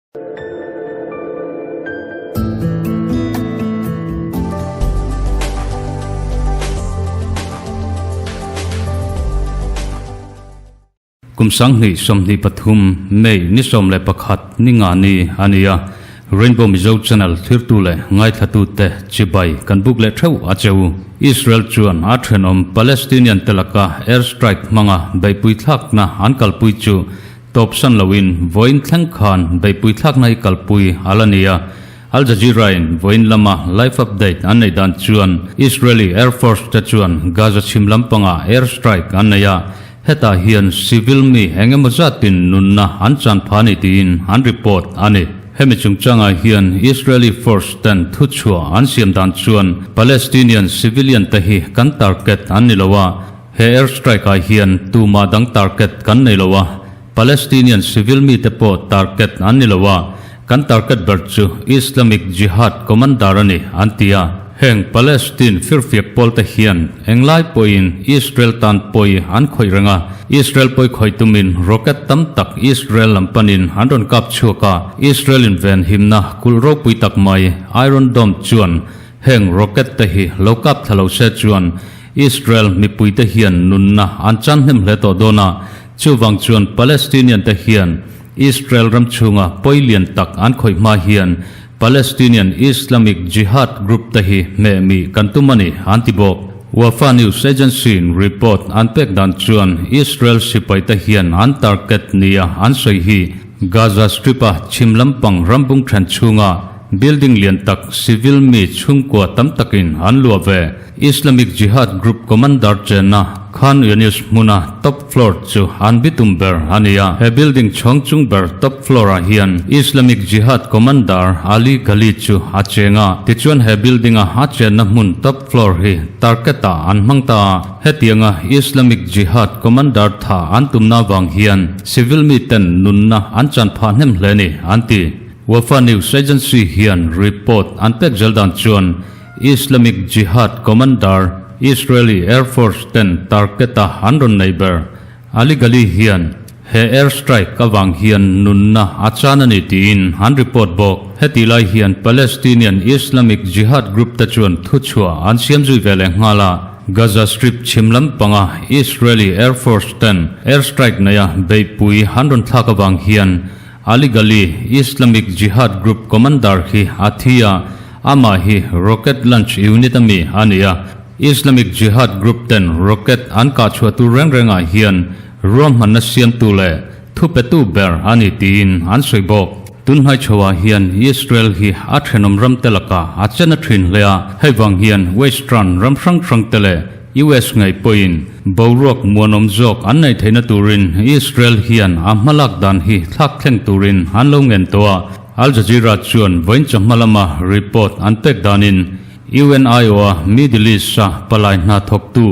Kum 2023 May ni 11 ni nga ni a ni a, Rainbow Mizo Channel thirtu leh ngaithlatute chibai kan buk leh theuh a cheu. Israel chuan a thenawm Palestinian te laka air strike hmanga beihpui thlakna an kalpui chu tawp san loin vawiin thleng khan beihpui thlakna hi kalpui a la ni a. Al Jazeera in vawiin lama live update an neih dan chuan Israeli Air Force te chuan Gaza chhim lampangah air strike an nei a, Hetah hian civil mi eng emaw zatin nunna an chan pha ni tiin an report a ni. Hemi chungchangah hian Israeli force ten thuchhuah an siam dan chuan Palestinian civilian te hi kan target an ni lo a, he air strike ah hian tumah dang target kan nei lo a, Palestinian civil mi te pawh target an ni lo a, kan target ber chu Islamic Jihad commander a ni an ti a. Heng Palestine firfiak pawl te hian englai pawhin Israel tan pawi an khawih reng a, Israel pawi khawih tumin rocket tam tak Israel lam panin an rawn kap chhuak a, Israel in ven himna kulh ropui tak mai Iron Dome chuan heng rocket te hi lo kap thla lo se chuan Israel mipui te hian nunna an chan hnem hle tawh dawn a, chuvang chuan Palestinian te hian Israel ram chhunga pawi lian tak an khawih hma hian Palestinian Islamic Jihad group te hi hmeh mi kan tum a ni, an ti bawk. Wafa News Agency in report an pek dan chuan Israel sipai te hian an target nia an sawi hi Gaza Strip-a chhim lampang rambung then chhunga building lian tak civil mi chhungkua tam takin an luah ve. Islamic Jihad group commander chenna Khan Younis hmuna top floor chu an bitum ber a ni a. He building chhawng chung ber top floor ah hian Islamic Jihad commander Ali Ghali chu a cheng a. Tichuan he building a a chenna hmun top floor hi target ah an hmang ta a. Hetianga Islamic Jihad commander tha an tumna vang hian civil miten nunna an chan phah hnem hle ni an ti. Wafa News Agency hian report an pek zel dan chuan Islamic Jihad commander Israeli Air Force ten target-a an rawn nei ber Ali Ghali hian he air strike avang hian nunna a chan a ni tiin an report bawk. Heti lai hian Palestinian Islamic Jihad group te chuan thuchhuah an siam zui ve leh nghal a, Gaza Strip chhim lampanga Israeli Air Force ten air strike neia beihpui an rawn thlak avang hian Ali Ghali, Islamic Jihad group commander hi a thi a, amah hi rocket launch unit a mi a ni a. Islamic Jihad group ten rocket an kah chhuah tur reng rengah hian ruahmanna siamtu leh thupetu ber a ni tiin an sawi bawk. Tunhnai chhoah hian Israel hi a thenawm ram te lakah a chen a thin hle a, hei vang hian Western ram hrang hrang te leh US ngaih pawhin boruak muanawm zawk an neih theihna turin Israel hian a hmalak dan hi thlak thleng turin an lo ngen tawh a. Al Jazeera chuan vawiin chawhma lama report an pek danin UNIO-a Middle East-a palai hna thawktu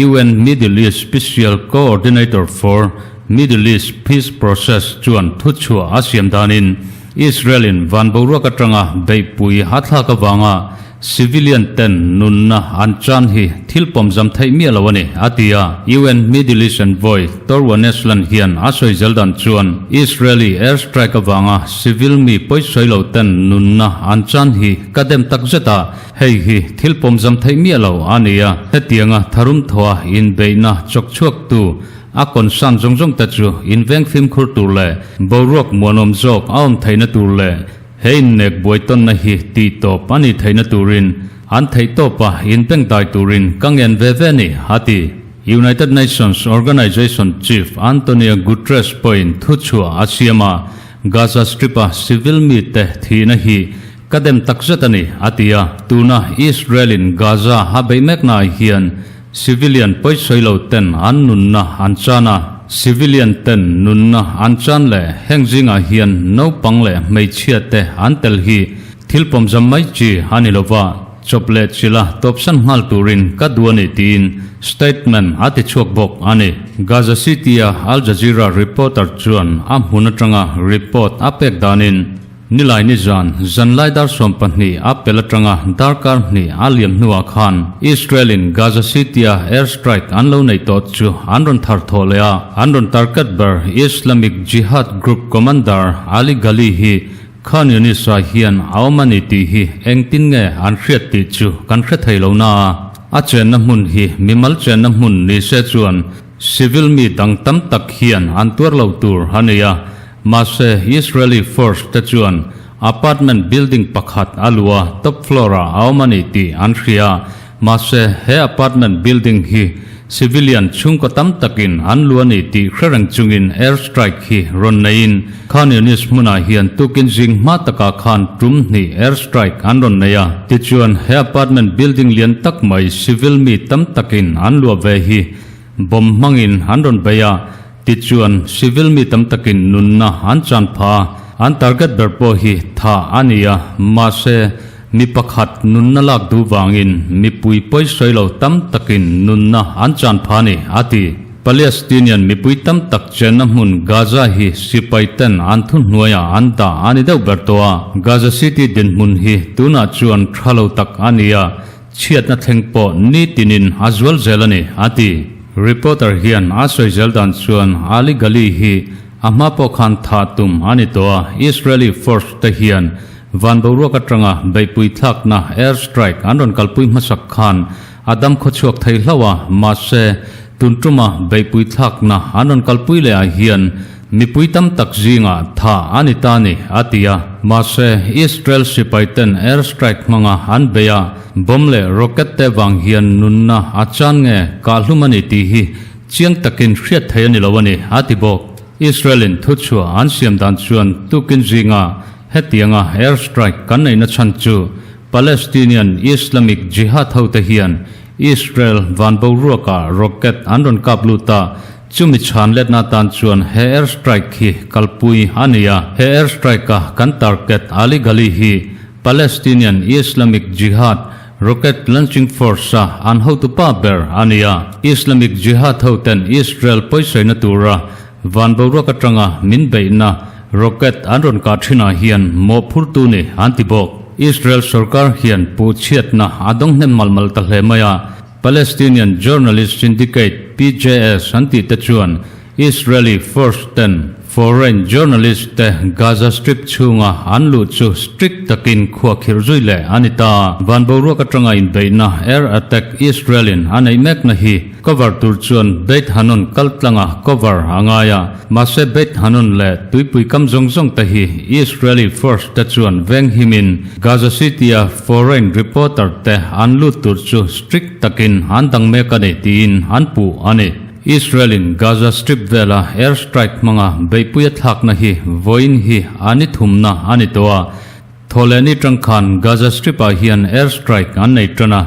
UN Middle East Special Coordinator for Middle East Peace Process chuan thuchhuah a siam danin Israel-in van boruak atanga beihpui a thlak avanga Civilian ten nunna an chan hi thil pawmzam theih miah lo a ni, a ti a. UN Middle East envoy Tor Wennesland hian a sawi zel dan chuan Israeli air strike avanga civil mi pawisawi lo ten nunna an chan hi ka dem tak zet a, hei hi thil pawmzam theih miah lo a ni a. Hetianga tharum thawha inbeihna chawk chhuaktu a concern zawng zawng te chu inveng fimkhur tur leh boruak muanawm zawk a awm theihna tur leh He innek buai tawnna hi tih tawp a nih theihna turin an theih tawpa inbengdai turin ka ngen ve ve a ni, a ti. United Nations Organization Chief Antonio Guterres pawhin thuchhuah a siam a, Gaza Strip-a civil mite thihna hi ka dem takzet a ni, a ti a. Tuna Israel-in Gaza a beih meknaah hian Civilian pawisawi lo ten an nunna an chan a, civilian ten nunna an chan leh heng zingah hian naupang leh hmeichhia te an tel hi thil pawmzam mai chi a ni lova, chawp leh chila tawpsan nghal turin ka duh a ni tiin statement a ti chhuak bawk a ni. Gaza City-a Al Jazeera reporter chuan a hmun atanga report a pek danin. Nilai nizan, zanlai dar 12 a pel atanga darkar hnih a liam hnuah khan Israel-in Gaza City-a air strike an lo neih tawh chu an rawn thar thawh leh a, an rawn target ber Islamic Jihad group commander Ali Ghali hi Khan Younis-a hian a awm a ni tih hi engtin nge an hriat tih chu kan hre thei lo na a, a chenna hmun hi mimal chenna hmun ni se chuan civil mi dang tam tak hian an tuar lo tur a ni a. Mahse, Israeli force te chuan apartment building pakhat a luh a, top floor ah a awm a ni tih an hria. Mahse, he apartment building hi civilian chhungkaw tam takin an luh a ni tih hre reng chungin air strike hi rawn neiin Khan Younis hmunah hian tukin zing hma takah khan tum hnih air strike an rawn nei a. Tichuan, he apartment building lian tak mai civil mi tam takin an luah ve hi bomb hmangin an rawn bei a. Tichuan, civil mi tam takin nunna an chan pha a, an target ber pawh hi tha a ni a, mahse, mi pakhat nunna lak duh vangin mipui pawisawi lo tam takin nunna an chan pha a ni, a ti. Palestinian mipui tam tak chenna hmun Gaza hi sipai ten an thuhnuaiah an dah a ni deuh ber tawh a, Gaza City dinhmun hi tunah chuan tha lo tak a ni a, Chhiatna thleng pawh nitinin a zual zel a ni, a ti. Reporter hian a sawi zel dan chuan Ali Ghali hi a hma pawh khan thah tum a ni tawh a, Israeli force te hian van boruak atanga beihpui thlakna air strike an rawn kalpui hmasak khan a dam khawchhuak thei hlauh a, mahse tun tuma beihpui thlakna an rawn kalpui leh ah hian Mipui tam tak zingah tha a ni ta ni, a ti a. Mahse, Israel sipaiten air strike hmanga an bei a, bomb leh rocket te vang hian nunna a chan nge kahhlum a ni tih hi chiang takin hriat thei a ni lo a ni, a ti bawk. Israel-in thuchhuah an siam dan chuan tukin zinga hetianga air strike kan neihna chhan chu Palestinian Islamic Jihad hote hian Israel van boruakah rocket an rawn kap lut a, Chumi chhan letna tan chuan he air strike hi kalpui a ni a. He air strike a kan target Ali Ghali hi Palestinian Islamic Jihad rocket launching force a an hotupa ber a ni a. Islamic Jihad hoten Israel pawisaina tura van boruak atanga min beihna rocket an rawn kah thinah hian mawhphurtu ni an ti bawk. Israel sorkar hian puhchhiatna a dawng hnem mal mal ta hle mai a. Palestinian Journalist Syndicate, PJS, an tih te chuan Israeli force ten foreign journalist te Gaza Strip chhunga an luh chu strict takin khuahkhirh zui leh a ni ta. Van boruak atanga inbeihna air attack Israel in a neih mekna hi cover tur chuan Beit Hanoun kal tlanga cover a ngai a. Mahse Beit Hanoun leh tuipui kam zawng zawng te hi Israeli force te chuan veng himin Gaza City-a foreign reporter te an lut tur chu strict takin an dang mek a ni tiin an puh a ni. Israel-in Gaza Strip vela air strike hmanga beihpui a thlakna hi vawiin hi a ni thumna a ni tawh a. Thawhlehni tang khan Gaza Strip-ah hian air strike an nei tan a,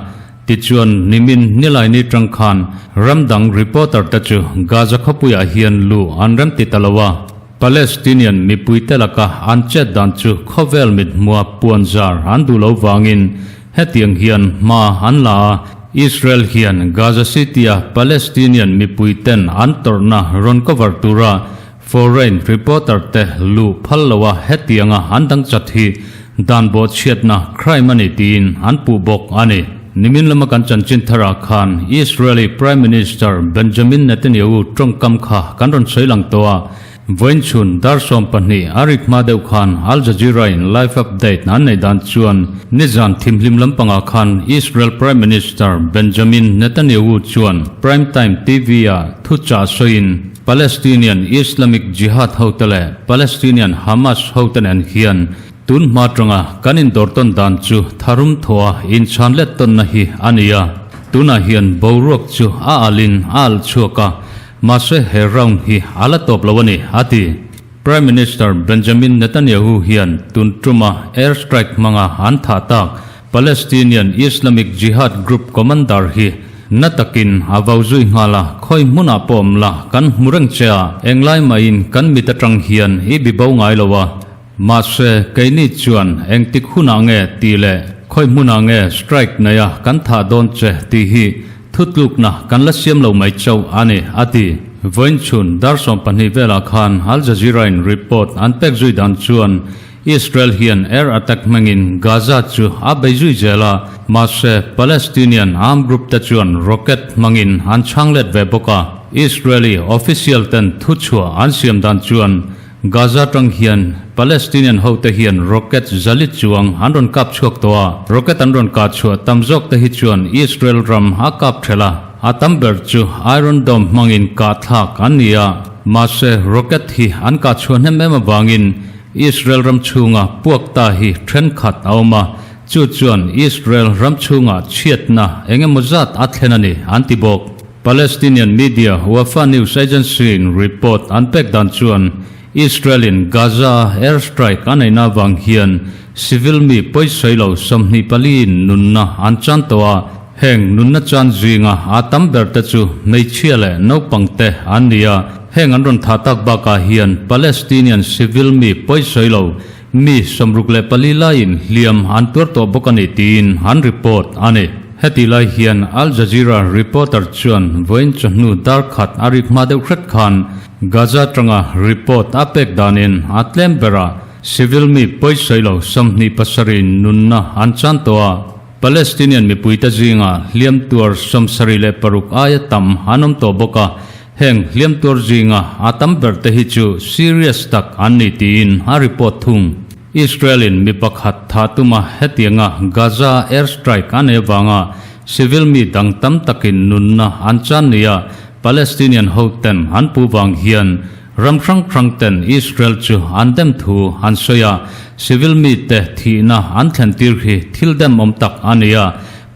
tichuan nimin nilaini tang khan ram dang reporter te chu Gaza khawpuiah hian luh an remti ta lo a. Palestinian mipuite laka an chet dan chu khawvel mithmua puan zar an duh lo vangin hetiang hian hma an la a, Israel hian Gaza City-a Palestinian mipuiten an tawrhna rawn cover tura foreign reporter te luh phal loa hetianga an dang chat hi dan bawhchhiatna crime a ni tiin an puh bawk a ni. Nimin lama kan chanchin tharah khan Israeli Prime Minister Benjamin Netanyahu tawngkam kha kan rawn sawi lang tawh a, vawiin chhun dar 12 a rik hma deuh khan Al Jazeera in live update an neih dan chuan nizan thimhlim lampangah khan Israel Prime Minister Benjamin Netanyahu chuan prime time TV ah thuchah sawiin Palestinian Islamic Jihad hote leh Palestinian Hamas hote nen hian Tun hma tanga kan indawr tawn dan chu tharum thawha inchhan let tawnna hi a ni a, tunah hian boruak chu a alin a alh chhuak a, mahse he round hi a la tawp lo a ni, a ti. Prime Minister Benjamin Netanyahu hian tun tuma air strike hmanga an thah tak Palestinian Islamic Jihad group commander hi na takin a vau zui nghal a, khawi hmunah pawh awm la kan hmu reng che a, englai mahin kan mit atang hian i bi bo ngai lo a, Mahse, keini chuan engtik hunah nge tih leh khawi hmunah nge strike neia kan thah dawn che tih hi thutlukna kan la siam lo mai chauh a ni, a ti. Vawiin chhun dar 12 velah khan Al Jazeera-in report an pek zui dan chuan. Israel hian air attack hmangin Gaza chu a bei zui zel a, mahse Palestinian armed group te chuan rocket hmangin an chhang let ve bawk a. Israeli official ten thuchhuah an siam dan chuan Gaza tang hian Palestinian hote hian rocket zali chuang an rawn kap chhuak tawh a, rocket an rawn kah chhuah tam zawk te hi chuan Israel ram a kap thelh a, a tam ber chu Iron Dome hmangin kah thlak an ni a, mahse rocket hi an kah chhuah hnem em avangin Israel ram chhunga puak ta hi thenkhat a awm a, chu chuan Israel ram chhungah chhiatna eng emaw zat a thlen a ni an ti bawk. Palestinian media Wafa News Agency-in report an pek dan chuan Israel-in Gaza air strike a neihna avang hian civil mi pawisawi lo 24 in nunna an chan tawh a, heng nunna chan zinga a tam ber te chu hmeichhia leh naupang te an ni a, heng an rawn thah tak bakah hian Palestinian civil mi pawisawi lo Mi 64 laiin hliam an tuar tawh bawk a ni tiin an report a ni. Heti lai hian Al Jazeera reporter chuan vawiin chawhnu dar khat a rik hma deuh hret khan Gaza tanga report a pek danin a tlem berah civil mi pawisawi lo 27 in nunna an chan tawh a, Palestinian mipuite zingah hliam tuar 76 aia tam an awm tawh bawk a. Heng hliam tuar zinga a tam ber te hi chu serious tak an ni tiin a report thung. Israel-in mi pakhat thah tuma hetianga Gaza air strike a nei avanga civil mi dang tam takin nunna an chan nia Palestinian ho ten an pu vang hian ram hrang hrang ten Israel chu an dem thu an sawi a, civil mi te thihna an thlen tir hi thil dem awm tak a ni a,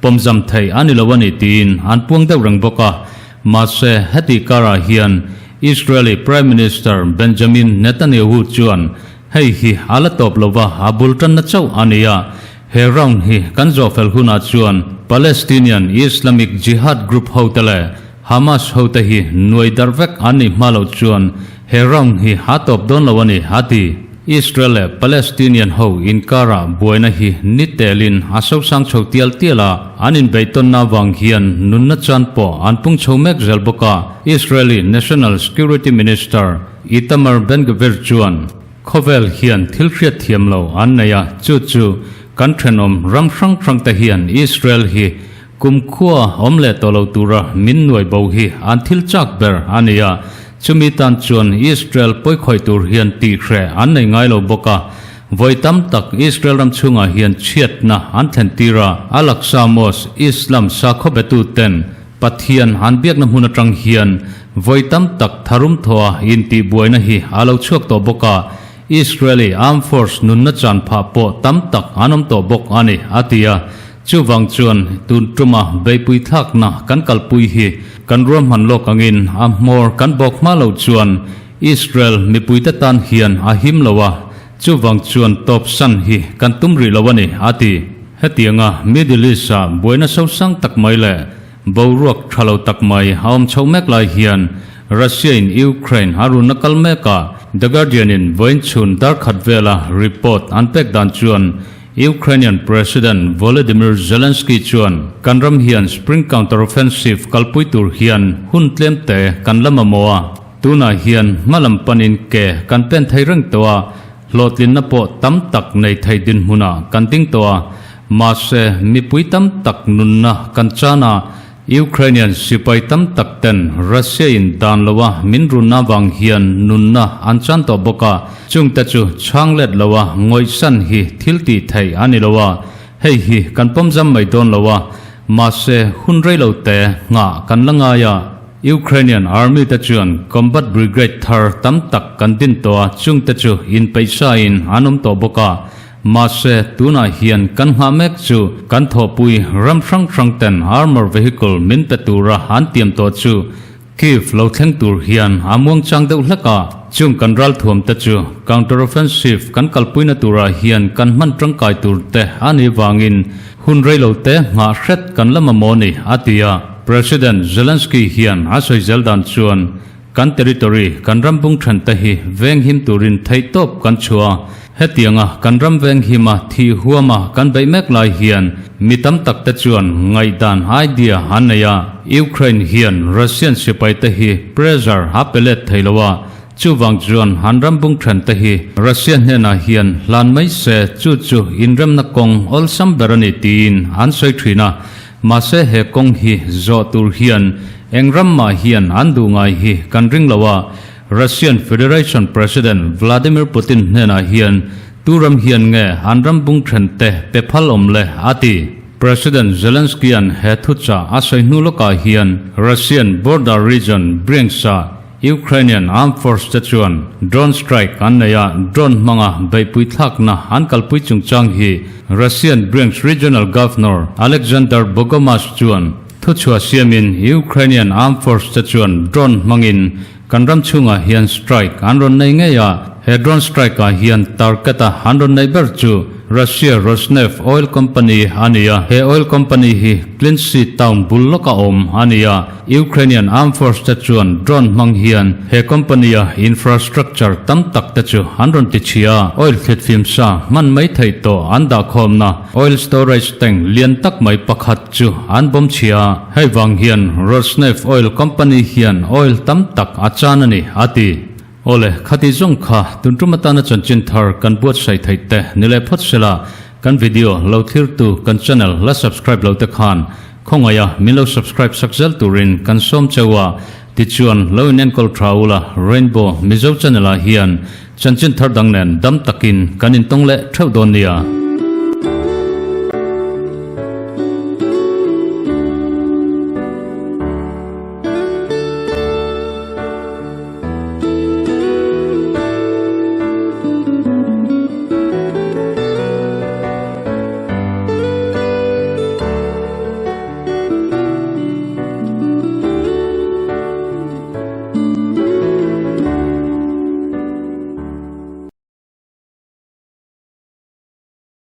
pawmzam thei a ni lo a ni tiin an puang deuh reng bawk a. Mahse, heti karah hian Israeli Prime Minister Benjamin Netanyahu chuan hei hi a la tawp lova a bul tanna chauh a ni a, he round hi kan zawh fel hunah chuan Palestinian Islamic Jihad group hote leh Hamas hote hi nuai darh vek an nih hma loh chuan he round hi a tawp dawn lo a ni, a ti. Israel leh Palestinian ho inkarah buaina hi ni telin a sosang chho tial tial a, an inbeihtawnna avang hian nunna chan pawh an pung chho mek zel bawk a, Israeli National Security Minister Itamar Ben-Gvir chuan, Khawvel hian thil hriat thiam lo an nei a, chu chu kan thenawm ram hrang hrang te hian Israel hi Kumkhua awm leh tawh lo tura min nuai bo hi an thil chak ber a ni a, chumi tan chuan Israel pawikhawih tur hian tihhreh an nei ngai lo bawk a, vawi tam tak Israel ram chhungah hian chhiatna an thlen tir a, Al-Aqsa Mosque Islam sakhaw betu ten Pathian an biakna hmun atang hian vawi tam tak tharum thawha intihbuaina hi a lo chhuak tawh bawk a, Israeli Armed Force nunna chan phah pawh tam tak an awm tawh bawk a ni, a ti a. Chuvang chuan tun tuma beipui thlakna kan kalpui hi kan ruahman lawk angin a hmawr kan bawk hma loh chuan Israel mipuite tan hian a him lo a, chuvang chuan tawp san hi kan tum rih lo a ni, a ti. Hetianga Middle East-ah buaina sosang tak mai leh boruak tha lo tak mai a awm chhoh mek lai hian Russia-in Ukraine a run a kal mek a, The Guardian-in vawiin chhun dar khat vela report an pek dan chuan Ukrainian President Volodymyr Zelensky chuan kan ram hian spring counter-offensive kalpui tur hian hun tlem te kan la mamawh a, tunah hian hma lam panin ke kan pen thei reng tawh a, hlawhtlinna pawh tam tak nei thei dinhmunah kan ding tawh a, mahse mipui tam tak nunna kan chan a, Ukrainian sipai tam tak ten Russia in dan lo a min runna vang hian nunna an chan tawh bawk a, chungte chu chhang let lo a ngawihsan hi thil tih theih a ni lo a, hei hi kan pawmzam mai dawn lo a, mahse hun rei lo te nghah kan la ngai a. Ukrainian Army te chuan Combat Brigade thar tam tak kan din tawh a, chungte chu inpeihsa in an awm tawh bawk a, Mahse, tunah hian kan nghah mek chu kan thawhpui ram hrang hrang ten armour vehicle min pe tura an tiam tawh chu Kyiv lo thleng tur hian a muang chang deuh hlek a. Chung kan ralthuam te chu counter offensive kan kalpuina turah hian kan hman tangkai tur te a nih vangin hun reilo te nghah hret kan la mamawh ni, a ti a. President Zelensky hian a sawi zel dan chuan Kan territory, kan ram bung then te hi veng him turin theihtawp kan chhuah a, hetianga kan ram veng hima thih huama kan beih mek lai hian mi tam tak te chuan ngaihdan idea an nei a, Ukraine hian Russian sipai te hi pressure a pe let thei lo a, Chuvang chuan an ram bung then te hi Russia hnenah hian hlan mai se chu chu inremna kawng awlsam ber a ni tiin an sawi thin a. Mahse he kawng hi zawh tur hian eng ram mah hian an duh ngai hi kan ring lo a, Russian Federation President Vladimir Putin hnenah hian tu ram hian nge an ram bung then te pe phal awm le a ti. President Zelensky-a'n he thuchah a sawi hnu lawkah hian Russian border region Bryansk-ah Ukrainian Armed Force te chuan drone strike an nei a, drone hmanga beihpui thlakna an kalpui chungchang hi Russian Bryansk Regional Governor Alexander Bogomaz chuan thuchhuah siamin Ukrainian Armed Force te chuan drone hmangin kan ram chhungah hian strike an rawn nei ngei a, he drone strike ah hian target a an rawn neih ber chu Russia Rosneft oil company a ni a, he oil company hi Klintsy town bul lawka awm a ni a. Ukrainian Armed Force te chuan drone hmang hian he company a infrastructure tam tak te chu an rawn ti chhia a, oil thlit fim sa hman mai theih tawh an dah khawmna oil storage tank lian tak mai pakhat chu an bawm chhia a, hei vang hian Rosneft oil company hian oil tam tak a chan a ni, a ti. Awle, khati zawng kha tun tum atana chanchin thar kan buatsaih theih te ni leh phawt sela, kan video lo thirtu kan channel la subscribe lo te khan khawngaih a min lo subscribe sak zel turin kan sawm cheu a, tichuan lo in enkawl tha ula Rainbow Mizo channel ah hian chanchin thar dang nen dam takin kan intawng leh theuh dawn nia.